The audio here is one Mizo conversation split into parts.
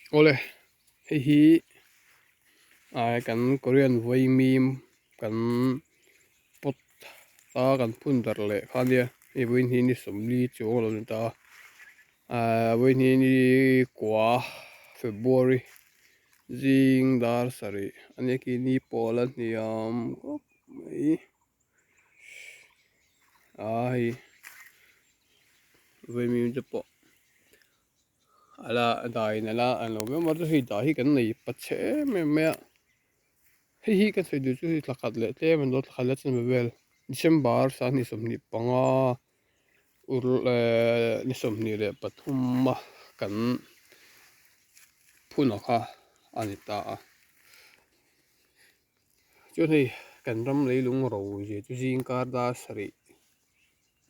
Awle hei hi ah kan korean vaimim kan pot a kan phun darh leh kha ania hei vawiin hi ni sawmli chuang a lo ni ta a ah vawiin hi ni kua february zing dar sarih ania khi ni pawl a hniam khawp mai a hei vaimim te pawh. A la dai in a la an lo viau mai a hei dah hi kan nei pa chhe em em mai a hei hi ka sawi duh chu hei thla khat leh tlem an dawn thla khat leh chanve vel December sanghnih 25 ur ehh ni 23 a kan phun a kha a ni ta a chuan hei kan ram leilung ro zia chu zing kar dar sarih.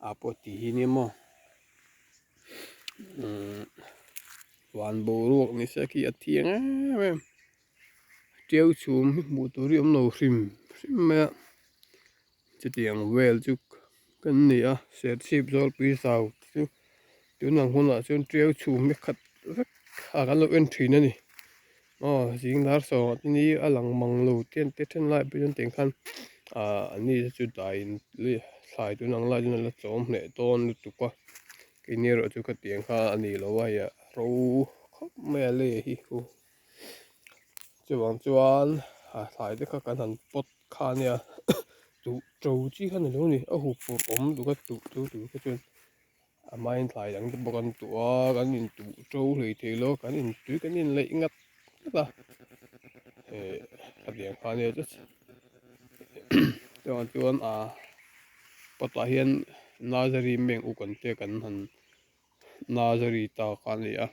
Ah pawh tih hi nia maw umm van boruak ni se khi a thiang em em tiau chhum hi hmuh tur hi a awm lo hrim hrim mai a chutiang vel chu kan ni a serchhip zawlpui zau chu tunang hunah chuan tiau chhum hi khat vek a kan lo en thin a ni aw zing dar sawmah te ni a lang mang lo te an ti then lai pawh hian tiang khan ah an ni te chu dai thlai tun ang lai chuan a la chawm hneh dawn lutuk a keini erawh chu khatiang kha a ni lo a hei a ro khawp mai a lei hi hu chuvang chuan a thlai te kha kan han pawt kha ania duh to chi kha ni lo a ni a huphurh awm duh a duh to tur kha chuan. A hmain thlai dang te pawh kan tuah a kan intuh to hlei thei lo kan intui kan inleih ngat ngat a eh khatiang kha ania chu chuan chuan ah pot ah hian nursery meng uk an tia kan han nursery ta kha a ni a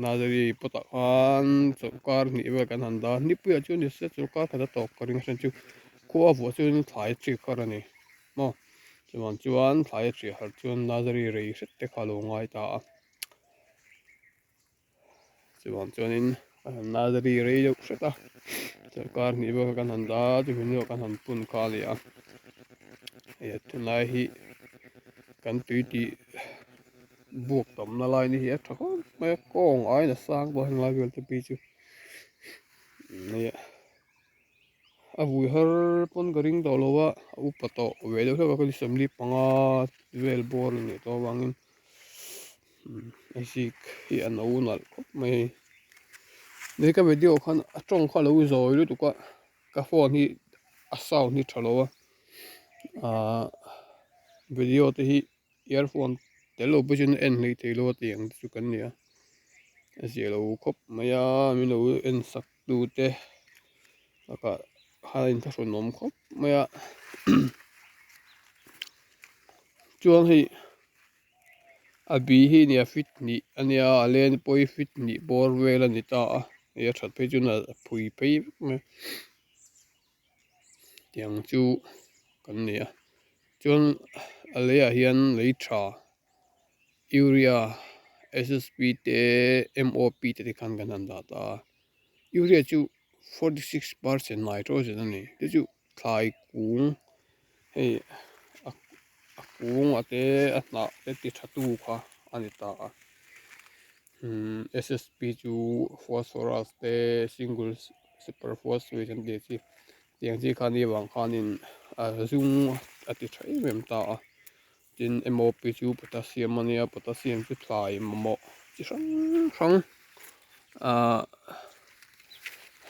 nursery pot ah khan chawlhkar hnih vel kan han dah a nipuiah chuan ni se chawlhkar khat a tawp ka ring a then chu khua vuah chuan thlai a chik har a ni maw chuvang chuan thlai a chih har chuan nursery rei hret te kha a lo ngai ta a chuvang chuanin a han nursery rei deuh hret a chawlhkar hnih vel kha kan han dah a chumi hnuah kan han pun kha a ni a hei a tunlai hi kan tui tih. Buak tamna lai ni hi a tha khawp mai a kawng aiin a sang pawh heng lai vel te pi chu nia a vui har pawn ka ring tawh lo a a upa tawh ve deuh hlek a ka 45 vel bawr a nih tawh avangin a zik hi a no nalh khawp mai a ni ka video khan a tawng kha a lo zawi lutuk a ka phone hi a sound hi tha lo a ahh video te hi. Earphone tel lo pawh chuan en hlei thei lo a tih ang te chu kan ni a a zia lo khawp mai a min lo en sak tu te bakah khan a inthlahrun awm khawp mai a chuan hei a bi hi nia fit hnih a nia a len pawh hi fit hnih bawr vel a ni ta a hei a that phei chuan a phui phei vek mai a tiang chu kan ni a. Chuan a leiah hian lei tha urea S S P te M O P te te khan kan han dah ta a urea chu 46% nitrogen a ni te chu thlai kung hei a a kung a te a hnah te ti tha tu kha a ni ta a umm S S P chu phosphorus te single super phosphate an tih chi. Tiang chi kha ni avang khanin a zung a ti tha em em ta a tin M O P chu potassium a nia potassium chu thlai mamawh chi hrang hrang ahh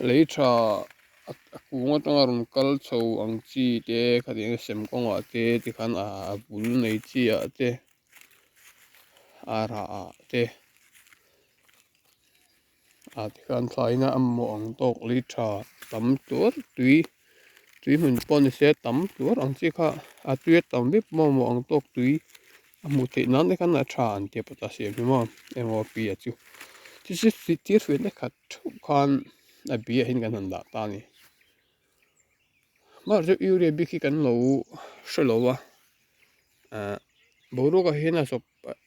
lei tha a kung atanga rawn kal chho ang chi te khatiang sem kawngah te tikhan a bul nei chi ah te a rah ah te. Ah tikhan thlaina a mamawh ang tawk lei tha tam tuar tui tui hmun pawh ni se tam tuar ang chi kha a tui a tam vek mamawh ang tawk tui a hmuh theih nan te khan a tha an tia potassium hi maw M O P a chu chu chu thil hriatna khat theuh khan a biah hian kan han dah ta a ni mahse urea bik hi kan lo hre lo a ah boruak ah hian a zawp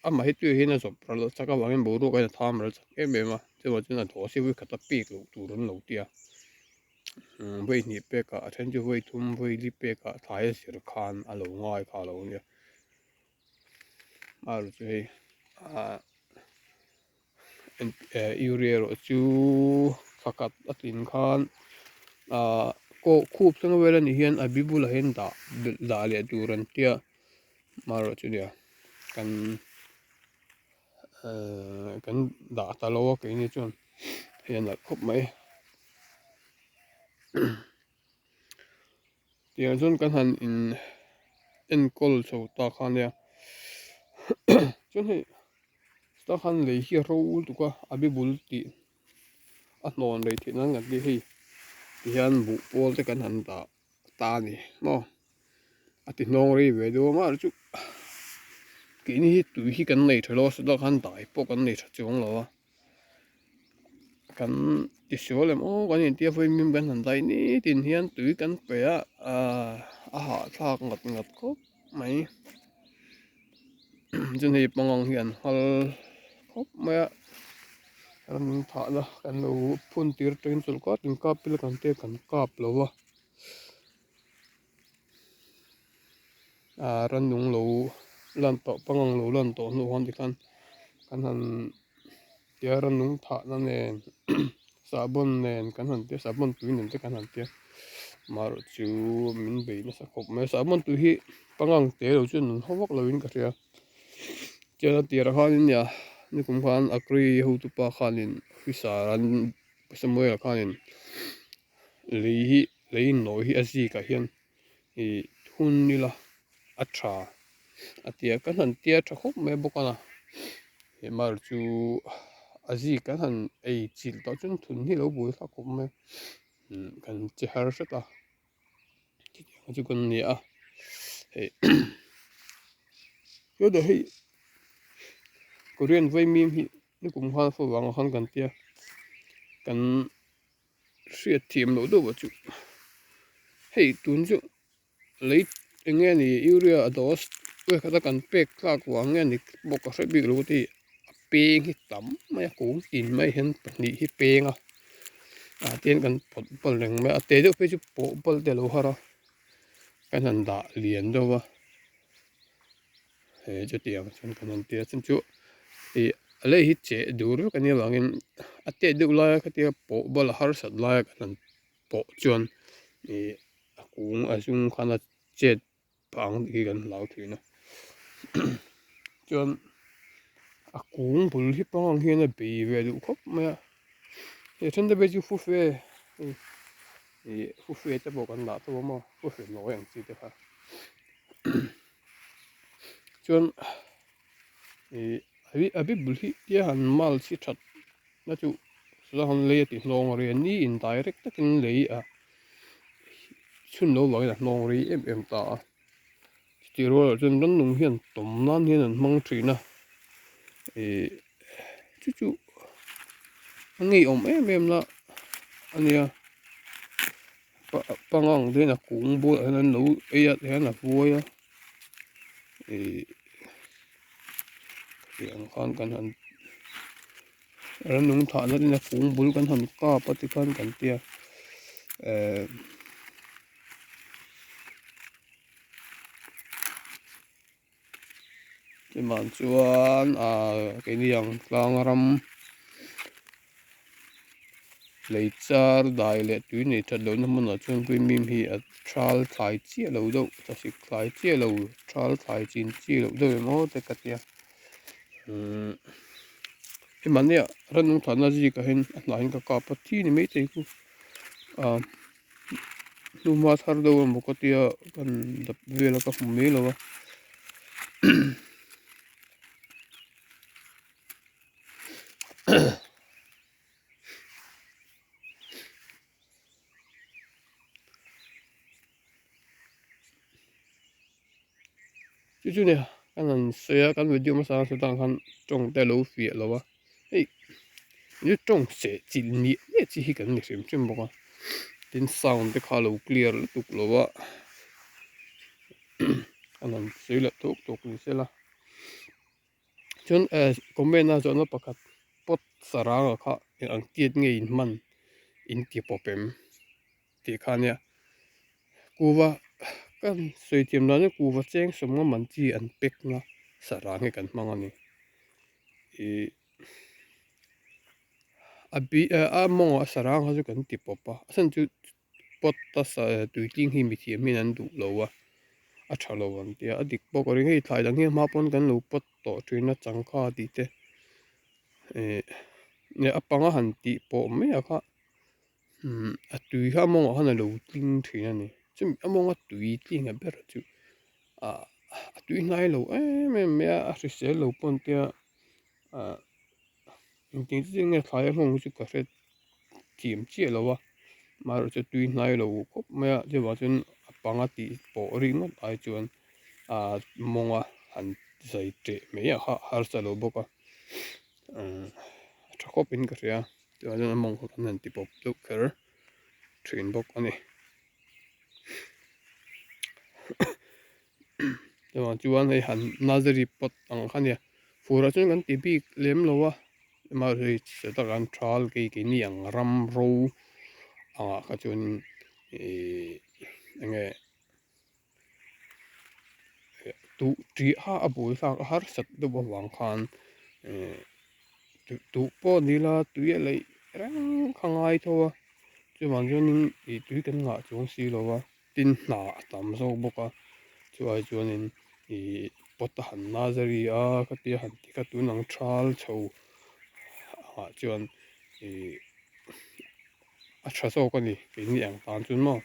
amah hi tui hian a zawp ral chak avangin boruak hian a tham ral chak em em a chuvang chuan a dawh si vawi khat a pek loh tur an lo ti a umm vawi hnih pek ah a then chu vawi thum vawi li pek ah thlai a zir khan a lo ngai kha a lo nia a ru chu hei ah. Urea erawh chu thla khat a tlin khan ah kaw khup thleng vel anih hian a bi bulah hian dah dah leh tur an tia amaherawh chu nia kan ehh kan dah ta lo a keini chuan hei a nalh khawp mai. Tiang chuan kan han in enkawl chho ta kha ania chuan hei chutah khan lei hi a ro tuk a a bi bul tih a hnawn rei theih nan kan tih hei tihian buh pawl te kan han dah ta a ni maw a ti hnawng rei ve deuh a amaherawhchu keini hi tui hi kan nei tha lo a chutah khan dai pawh kan nei tha chuang lo a. Kan tisual em aw kan intia vawiin kan han dai nitin hian tui kan pe a ahh a hahthlak ngat ngat khawp mai chuan hei pangang hi an nghal khawp mai a ram thahna kan lo phun tir tawhin chawlhkar tin kap ila kan tia kan kap lo va ahh rannung lo lan tawh pangang lo lan tawh hnu khan tikhan kan han tia rannung thahna nen sahbawn nen kan han tia sahbawn tui nen te kan han tia amaherawh chu min bei nasa khawp mai a sahbawn tui hi pangang te lo chuan an haw vak lovin ka hria chuan a tirah khanin nia nikum khan agri hotupa khanin officer an Samuel-a khanin lei hi lei nawi hi a zikah hian ih hun ila a tha a ti a kan han tia tha khawp mai bawk a he mar chu a zik kan han ei chilh tawh chuan thun hi a lo buai thlak khawp mai a kan che har hret a chutiang chu kan ni a hei chuan hei korean vaimim hi nikum khan fo vang khan kan tia kan. Hriat thiam loh deuh chu hei tun chu lei eng nge ni urea a dose vel khat a kan pek tlak vang nge ni bawk ka hre bik lo te hi a peng hi tam mai a kung tin mai hian pahnih hi peng a ah tihian kan pawt bal reng mai a a te deuh phei chu pawh bal te a lo har a kan han dah lian deuh a. He chutiang chuan kan han tia chin chu ih a lei hi cheh dur vek ania vangin a tet deuh laia khatia pawh bal a harsat laia kan han pawh chuan ih a kung a zum khan a chet phah ang tih hi kan hlau thin a chuan a kung bul hi pangang hian a bei ve duh khawp mai a he then te phei chu fufe ih fufe te pawh kan dah tawp a maw fufe nawi ang chi te kha. Chuan ih a bi bul hi tia han mal chi that na chu chuan han lei a ti hnawng rei a ni in direct takin lei a chhun lo vangin a hnawng rei em em ta a chutih rual ah chuan rannung hian tawm nan hian an hmang thin a ih chu chu a ngeiawm em em la a nia. Pangang te hian a kung bulah hian an lo ei a tihian a huai a ih tiang khan kan han rannung thah na ten a kung bul kan han kap a tikhan kan tia eh. Chuvang chuan ahh keini ang tlang ram lei char dai leh tui nei that lohna hmunah chuan vaimim hi a thal thlai chiah lo deuh thlasik thlai chiah lo thal thlai chin chiah loh deuh em aw te ka tia umm hei mahnia rannung thahna zikah hian a hnah hian ka kap a thi ni maithei chu ah. Hnuma thar deuh emaw ka tia kan dap vel a ka hmu mai lo a chu chu nia kan han sawi a kan video hmasa a sawi khan tawng te a lo fiah lo a hei ni tawng seh chilh niah niah chi hi kan ni hrim hrim bawk a tin sound te kha a lo clear lutuk lo a an han sawi leh tawk tawk ni sela chuan eh comment a zawhna pakhat pot saranga kha eng ang tiat nge in hman in ti pawp em. Tih kha ania kuva kan sawi thiam dan hi kuva cheng sawmnga man chi an pek na sarang hi kan hmang a ni ih. A bi a mawngah a sarang kha chu kan ti pawp a, a chhan chu pot a sa tuitling hi mithiam hian an duh lo a, a tha lo ang tia a dik bawk a ring hei thlai dang hi hma pawn kan lo pot tawh thin a changkha tih te eh a panga han tih pawh mai a kha a tui kha a mawngah khan a lo tling thin a ni chumi a mawnga tui tling a ber chu ah a tui hnai lo em em mai a a hrisel lo pawh an tia ah. Engtin chiah nge thlai a nghawng chu ka hre thiam chiah lo a amaherawh chu tui hnai lo khawp mai a chuvang chuan a panga tih pawh ringawt ai chuan ah mawnga han zai teh mai a kha harsa lo bawk a a tha khawp in ka hria chuvang chuan a mawng kha kan han ti pawp deuh kher thin bawk a ni. Chuvang chuan hei han nursery pot ang kha nia furah chuan kan ti bik lem lo a mahse chhe takah an thal kei keini ang ram ro angah kha chuan ihh eng nge tuh ṭiha a bul thlak a harsat deuh avang khan ihh tuh pawh ni ila tui a leih reng kha ngai tho a chuvang chuanin ih tui kan ngah chuang si lo a. Tin hna a tam zawk bawk a chuai chuanin ih pot a han nursery a khatia han ti kha tun ang thal chho ah chuan ih a tha zawk a ni keini ang tan chuan maw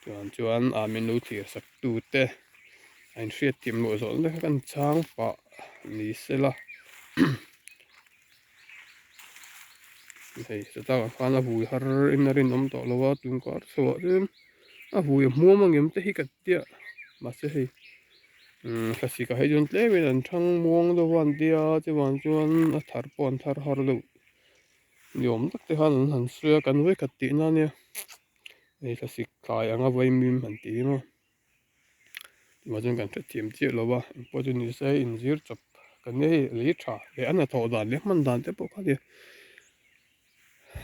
chuan chuan ah min lo thlir sak tu te a inhriat thiam loh zawh na kha kan chang pah ni sela. Hei chutah khan a vui har in a rinawm tawh lo a tun kar chhuah chuan a vui a hmuam ang em te hi ka tia mahse hei umm thlasik ah hi chuan tlem in an thang muang deuh a an tia chuvang chuan a thar pawh an thar har deuh ni awm tak te khan an han sawi a kan vawikhat tihna ania hei thlasik tlai anga vaimim han ti hi maw. Tunah chuan kan hrethiam chiah lo a engpawh chu ni se inzir chawp kan nia hei lei tha leh a hnathawh dan leh hman dan te pawh kha nia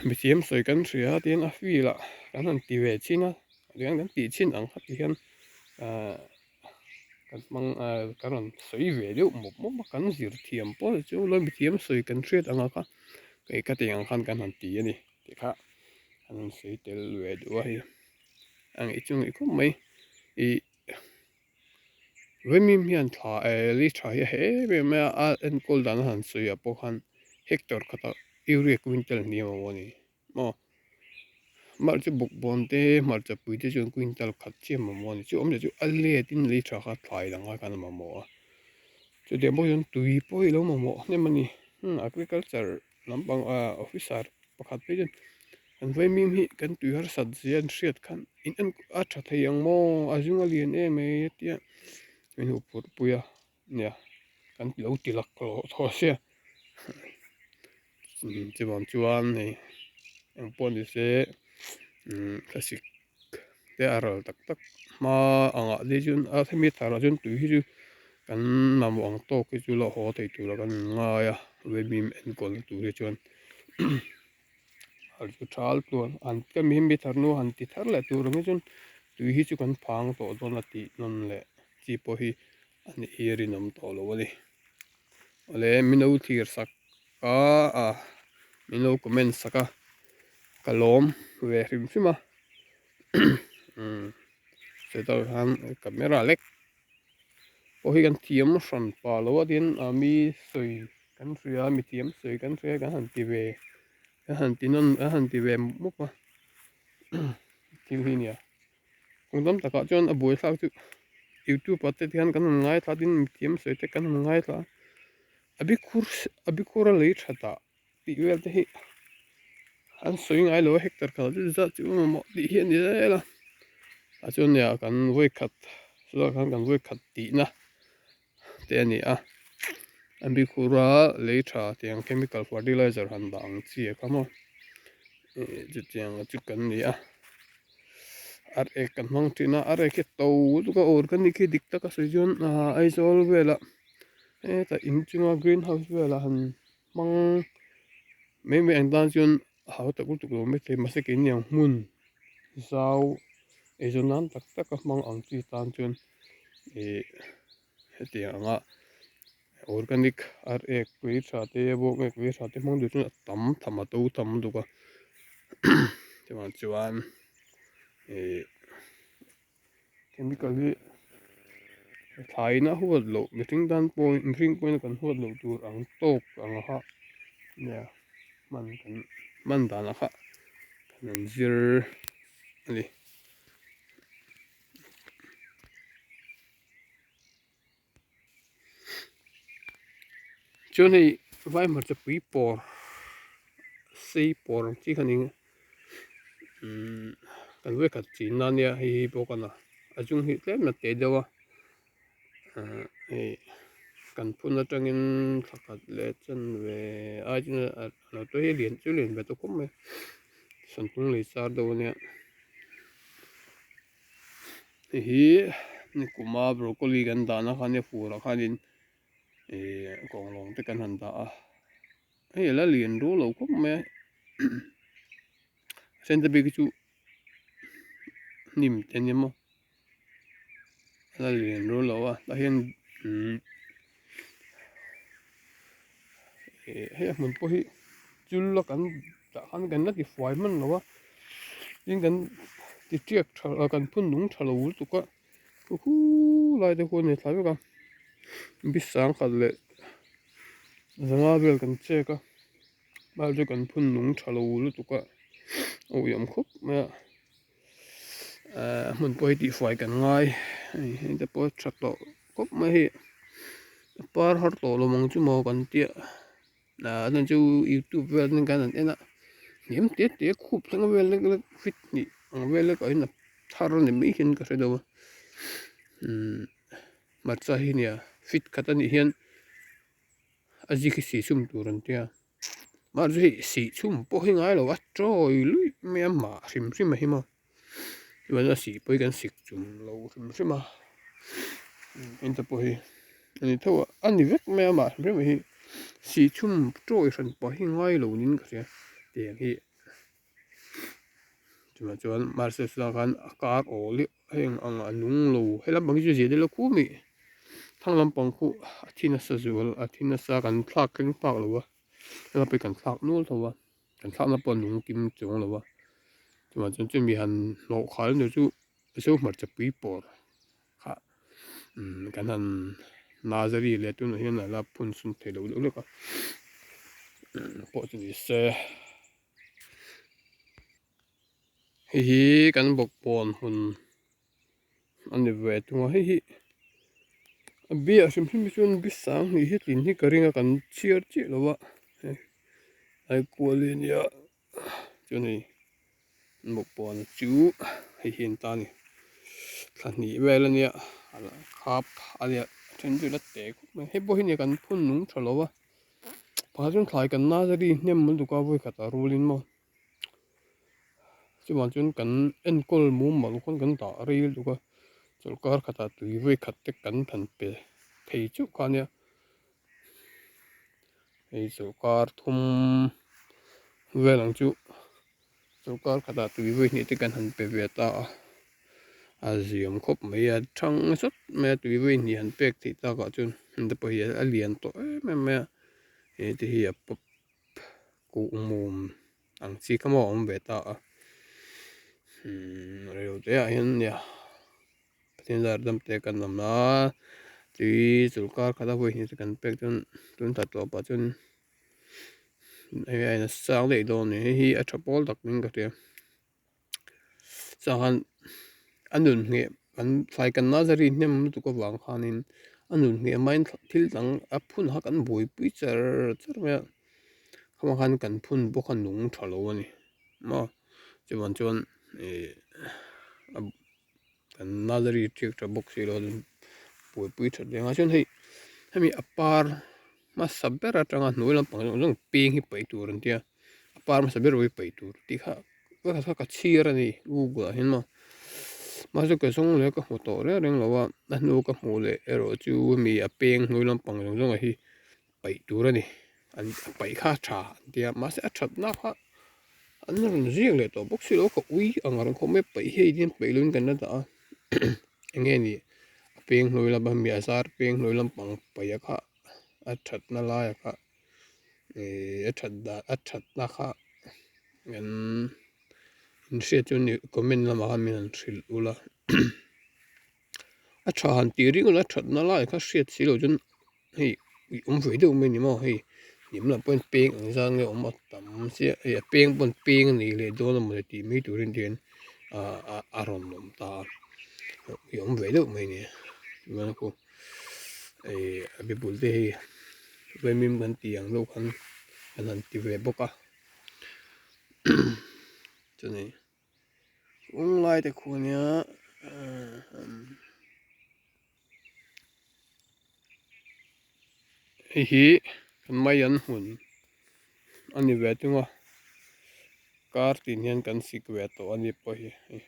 mithiam sawi kan hria a tin a field ah kan han ti ve chhin a tihian kan tih chhin ang kha tihian ahh kan hmang ahh kan rawn sawi ve deuh mawp mawp a kan zir thiam pawh chu lo mithiam sawi kan hriat ang a kha hei ka tih ang khan kan han ti a ni tih kha an rawn sawi tel ve duh a hei. A ngaih chu ngaih khawp mai ih vaimim hian thla eh li tha hi a heh em em mai a a enkawl dan a han sawi ah pawh khan hectare khatah urea quintal hniam a awm a ni maw hmarcha bawkbawn te hmarcha pui te chuan quintal khat chiah mamawh a ni chu awmzia chu a let in lei tha kha thlai dang ai khan a mamawh a chutiang pawh chuan tui pawh hi a lo mamawh hnem a ni agriculture lampang ah officer pakhat phei chuan an vaimim hi kan tui harsat zia an hriat khan in en a tha thei ang maw a zung a lian em mai a tia min hmuh phur pui a nia kan lo ti lak lawh tawh sia chuvang chuan hei engpawh ni se thlasik te a ral tak tak hma angah te chuan a hemi tharah chuan tui hi chu kan mamawh ang tawk hi chu la haw thei tura kan ngai a vaimim enkawlna tur hi chuan a chu thal tluan an ka mi mi thar nu han ti thar leh tur ang hi chuan tui hi chu kan phang tawh dawn a tih nawn leh chi pawh hi a ni hi a rinawm tawh lo a ni awle min lo thlir sak a a min lo comment sak a ka lawm ve hrim hrim a umm chutah khan camera lek pawh hi kan thiam hran pah lo a tin ah mi sawi kan hria mi thiam sawi kan hria kan han ti ve kan han ti nawn kan han ti ve mup a thil hi nia kum tam takah chuan a buaithlak chu youtube ah te hian kan han ngaithla tin mi thiam sawi te kan han ngaithla a bikhur a bikhur a lei that ah tih vel te hi an sawi ngai lo a hectare khat chu zat chu mamawh tih hi a ni zel a a chuan nia kan vawikhat chutah khan kan vawikhat tihna te a ni a a bikhura lei tha tiang chemical fertilizer han dah ang chi a kha maw ih chutiang chu kan ni a ar ek kan hmang thin a ar ek hi to lutuk a awr kan nih khi dik taka sawi chuan ah Aizawl velah hetah inchunga green house velah han hmang mai mai ang tan chuan a hau tak lutuk lo maithei mahse keini ang hmun zau eizawn nan tak tak a hmang ang chi tan chuan ih hetiang anga. Organic ar ek tui tha te bawk ek tui tha te hmang duh chuan a tam tham a to tham lutuk a chuvang chuan ihh chemical hi thlaina huat loh mihring tan pawh mihring pawhin kan huat loh tur ang tawk ang kha nia hman kan hman danah kha kan zir a ni. Chuan hei vai hmarcha pui pawr sei pawr ang chi kha ni umm kan vawikhat chin na nia hei hi pawh kan a a chung hi tlem a te deuh a ahh hei kan phun atangin thla khat leh chanve ai chuan a lo te hi lian chu lian ve ta khawp mai santung lei char deuh ania. Hei hi nikuma broccoli kan dahna kha nia fur ah khanin ihh kawnglawng te kan han dah a hei a la lian rual lo khawp mai a a then te bik hi chu hnim te ania maw a la lian rual lo a tah hian umm ih hei a hmun pawh hi chul a kan tah khan kan la ti fuai hman lo a tin kan ti tiak tha kan phun nung tha lo lutuk a khu khu lai te khuan a ni thlai vek a bisang khat leh zanga vel kan chek a mahse chu kan phun nung tha lo lutuk a a uiawm khawp mai a ahh hmun pawh hi tihfai kan ngai hei heng te pawh a tha tawh khawp mai hei a par har tawh lo ang chu maw kan tia ah chuan chu youtube vel atangin khan an en a hniam te te khup thleng vel lek lek fit hnih ang vel lek ah hian a thar a ni mai hian ka hre deuh a umm hmarcha hi nia fit khat a nih hian a zik hi sihchhum tur an tia mahse hei sihchhum pawh hi ngai lo a chawi luih mai a mah hrim hrim a hi maw chuan a sih pawh hi kan sik chum lo hrim hrim a eng te pawh hi a ni tho a a ni vek mai a mah hrim hrim a hi sihchhum chawi hran pawh hi ngai lo niin ka hria tiang hi chuvang chuan mahse chutah khan a kar awl hi heng ang a nung lo he lampang hi chu zia deuh la khu mai thlang lampang khu a thi nasa zual a thi nasa kan thlak thleng phak lo a helai pawh hi kan thlak nual tho a kan thlakna pawh a nung kim chuang lo a chuvang chuan chumi han hlawh khal tur chu Mizo hmarcha pui pawr kha umm kan han nursery leh tunah hian a la phun chhun thei lo deuh hlek a pawh chu ni se. Hei hi kan bawkbawn hmun a ni ve thung a hei hi a biak hrim hrim hi chuan bisang hnih hi tlin hi ka ring a kan chhiar chiah lo a hei aikual hi a nia chuan hei bawkbawn chu hei hi an ta a ni thla hnih vel a nia khap a nia a then chu la te khawp mai hei pawh hi nia kan phun nung tha lo a pakhat chuan thlai kan nursery hnem lutuk a vawikhat a rulin maw. Chuvang chuan kan enkawl mumal khawn kan dah rei lutuk a, chawlhkar khatah tui vawi khat te kan han pe thei chauh kha ania. Hei chawlhkar thum vel ang chu chawlhkar khatah tui vawi hnih te kan han pe ve ta a, a ziam khawp mai a, thang sawt mai a tui vawi hnih han pek theih takah chuan heng te pawh hi a lian tawh em em mai a, hei te hi a pawp. Kuhmum ang chi kha maw a awm ve ta a umm reilote ah hian nia Pathian zar dam te kan awm a tui chawlhkar khat a vawi hnih te kan pek chuan tun thla tawp ah chuan hei aiin a sang daih dawn a ni hei hi a tha pawl tak in ka hria chuan a nun ngheh an thlai kan nursery hnem lutuk avang khanin a nun ngheh hmain thil dang a phun kha kan buaipui char char mai a khama khan kan phun bawk a nung tha lo a ni maw chuvang chuan ih a kan nursery tiak tha bawk si lo a buaipui that ve ang a chuan hei hemi a par hmasa ber atanga hnuai lampang zawng zawng peng hi paih tur an tia a par hmasa ber pawh hi paih tur tih kha ka kha ka chhiar a ni google ah hian maw mahse ka zawng leh ka hmu tawh reng reng lo a a hnu ka hmuh leh erawh chu hemi a peng hnuai lampang zawng zawng ah hi paih tur a ni an a paih kha a tha an tia mahse a thatna kha an rawn ziak leh tawh bawk si lo ka ui ang reng khawp mai paih hi hei paih lovin kan la dah a eng nge ni a peng hnuai lam a mi a zar peng hnuai lampang paih a kha. a thatna laia kha ih a that dan a thatna kha kan inhriat chu ni comment lamah khan min han hrilh ula a tha han tih ringawt a thatna lai kha hriat si loh chuan hei ih awm ve deuh mai a ni maw hei hnim lam pawhin peng ang zan nge awm a tam chiah hei a peng pawn peng a nei leh dawn a mawni tih mai turin te hian ah a rawn awm ta a ih awm ve deuh mai a ni chuan khu ih a bibul te hi vaimim kan tih ang deuh khan an han ti ve bawk a chuni kawng lai te khu ania hei hi kan mai an hmun a ni ve thung a kar tin hian kan sik ve tawh a ni pawh hi hei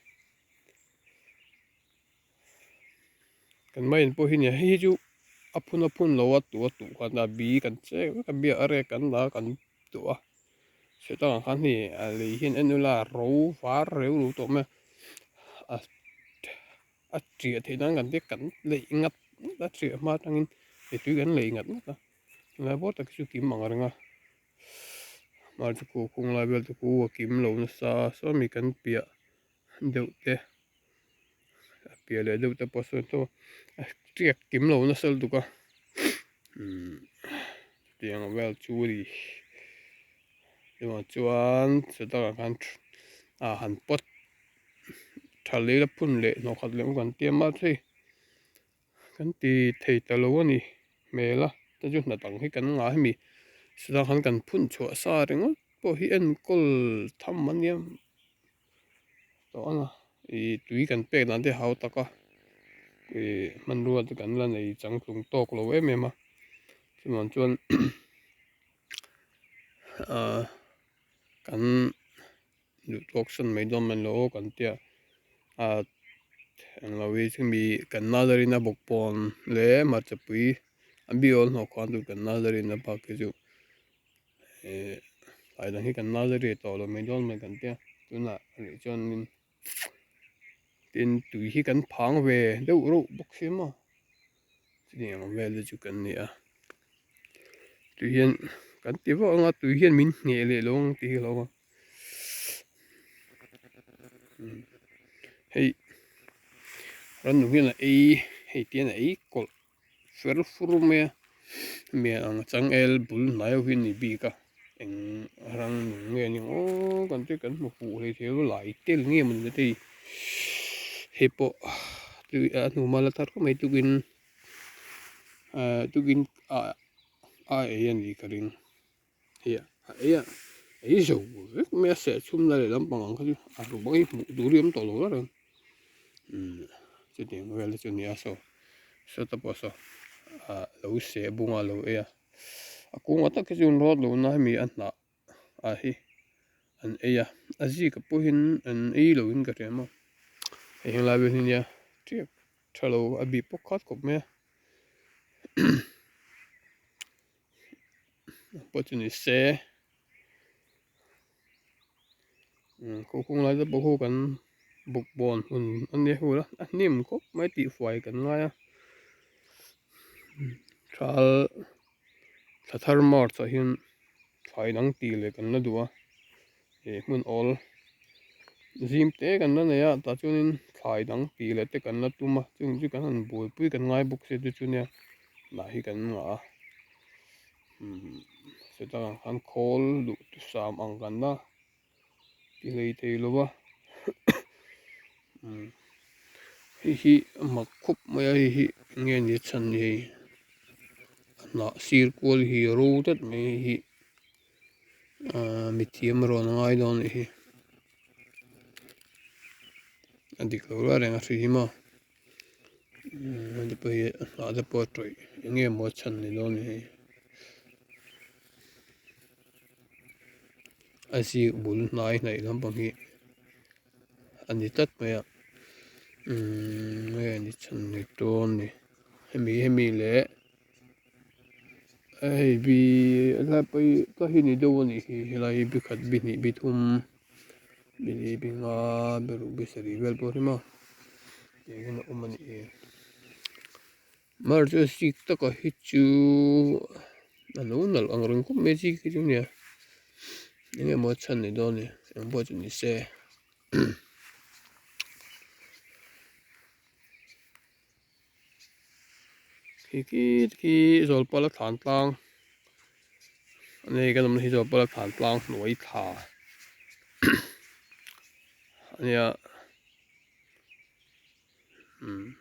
kan mai an pawh hi nia hei hi chu a phun a phun lo a tuh a tuh khan a bi kan chek vek a bia a rek kan la kan tuh a sawtah khan hei a lei hian en ula ro var reu lo tawh mai a. A ṭiah theih nan kan tia kan leih ngat ngat a ṭiah hma atangin mipui kan leih ngat ngat a tunlai pawh tak hi chu kim ang reng a hmar chu khu khung lai vel te khu a kim lo nasa saw mi kan piah deuh te a piah leh deuh te pawh sawn saw a ṭiak kim lo nasa lutuk a umm tiang vel chu a ni chuvang chuan chutah khan ah han pawt. Tha lei la phun leh hnawh khat leh kan ti a mahse kan ti thei ta lo a ni hmel a te chu hna dang hi kan ngah hemi chutah khan kan phun chhuah sa ringawt pawh hi enkawl tham a nia tawh ang a ih tui kan pek dan te hau tak a ih hmanrua te kan la nei changtlung tawk lo em em a chuvang chuan ah kan. Duh tawk sawn mai dawn man lo aw kan tia ah englo hi chumi kan nursery na bawk pawn leh hmarchapui a biawl hnawh khan chu kan nursery na bak hi chu eh tlai dang hi kan nursery tawh lo mai dawn mai kan tia tunah rih chuanin tin tui hi kan phang ve deuh reuh bawk sia maw chutiang ang vel te chu kan ni a tui hian kan ti vak ang a tui hian min hneh leh lo ang tih hi a lo awm a. Hei rannung hian a ei hei te hian a ei kawlh fer fur mai a hemi ang changel bul hnai ho hi a ni bik a eng rannung nge a ni ang aw kan ti kan hmu fuh hlei thei lo lai tel nge maw ni te hi hei pawh tui a hnuma la thar khawp mai tukin ahh tukin ah a ei a nih ka ring. Hei a ei a ei zo vek mai a sehchhum na leh lampang ang kha chu a ru bawk a hmuh tur hi a awm tawh lo reng reng umm chutiang vel te chu a ni a saw sawta pawh saw ah lo seh bung a lo ei a a kungah tak hi chuan rawt lo na hemi a hnah ah hi an ei a a zika pawhin an ei lo in ka hria maw hei helai vel hi nia ṭiak ṭha lo a bih pawk khat khawp mai a. Pawh chu ni se khaw kawng lai te pawh khu kan bawkbawn hun a nia hul a a hnim khawp mai tih fai kan ngai a thal thla thar march ah hian thlai dang tih leh kan la duh a ih hmun awl zim te kan la nei a tah chuanin thlai dang tih leh te kan la tum a chung chu kan han buaipui kan ngai bawk se chu chu nia hnah hi kan ngah a umm sawtah ang khan khawl duh tusam ang kan la ti hlei thei lo va umm hei hi a mak khawp mai a hei hi eng nge ni a chhan ni hei a hnah sir kual hi a ro tlat mai hei hi ahh mithiam rawn a ngai dawn anih hi a dik lo reng reng a hri hi maw. Heti pawh hi a hnah te pawh a tawih eng nge maw a chhan ni dawn ni hei a zik bul hnai hnaih lampang hi a ni tlat mai a umm nge ni chhan ni dawn ni hemi hemi leh hei bi helai pawh hi tlai hi ni deuh a nih hi helai hi bi khat bi hnih bi thum. Bi li bi nga bi ruk bi sarih vel pawh hi maw tiang hian a awm a nih hi mar chu a sik taka hi chu. A lo nalh ang reng khawp mai chi khi chu nia eng emaw chhan ni dawn ni eng pawh chu ni se. Khi khi khi Zawlpala thlan tlang a ni kan awmna hi Zawlpala thlan tlang hnuai thla a nia. Umm.